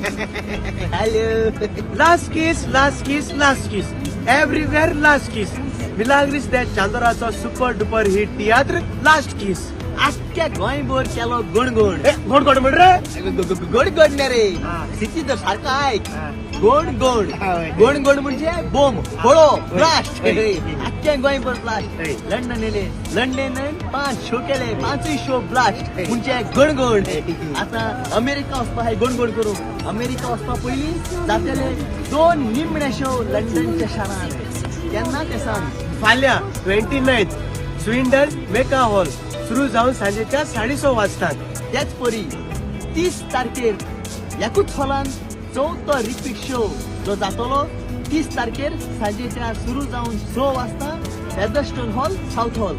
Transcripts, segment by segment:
Hello. Last kiss, last kiss, last kiss, everywhere last kiss. Milagris दे चांदोराचो super duper hit तियात्र last किस. आख्ख्या गोंयभर केलो गणगण. ए, गोड गोड म्हण रे. गोड गोड ना रे. हा. सिटी तर सारखं ऐक. हा. गोड गोड. हा, होय. गोड गोड म्हणजे बोम होळो ब्लास्ट. होय. आख्ख्या गोंयभर ब्लास्ट. होय. लंडन येले, लंडन 5 शो केले, 5 शो ब्लास्ट. होय. म्हणजे गणगण. आता अमेरिका वचपा हाय गणगण करू. अमेरिका वचपा पयलीं जातले 2 निमणे शो लंडनच्या शारान. केन्ना ते सांग. फाल्यां 29 स्विंडन मेका हॉल, सुरू जावन सांजेच्या 6:30 वाजतात. त्याच परी 30 तारखेर एकूच हॉलान चवथो रिपीट शो जो जातलो 30 तारखेर सांजेच्या सुरू जावन 6 वाजता फेदरस्टोन हॉल, साऊथ हॉल.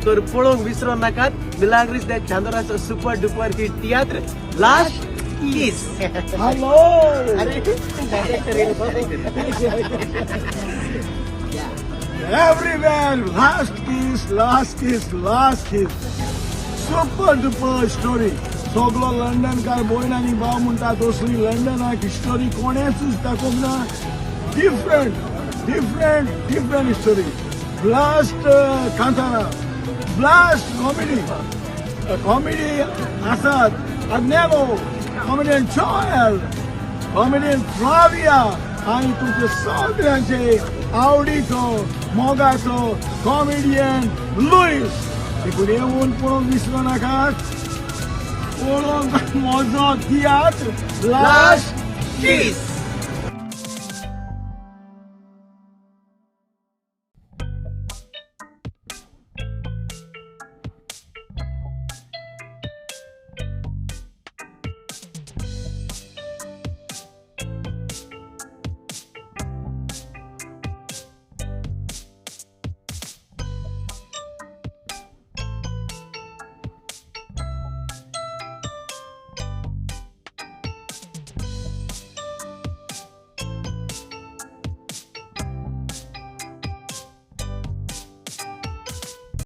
तर पळोवंक विसरो नाकात मिलाग्रीस दे चांदोराचो सुपर डुपर हिट तियात्र लास्ट किस. हॅलो. अरे. Everywhere last kiss, last kiss, last kiss. Super duper story. सगलो लंडनकार भयण आनी भाव म्हणटा तसली लंडनाक स्टोरी कोणेच दाखोवंक ना. Different, different, different story. Blast Kantara, blast comedy, comedy आसात Agnelo, comedian Joel, comedian Flavia आणि तुमचे सगळ्यांचे आवडीचो मोगाचो कॉमेडियन लुईस. तिकून येवन पळोवंक विसरो नाकात. पळोवंक म्हजो तियात्र लास्ट किस.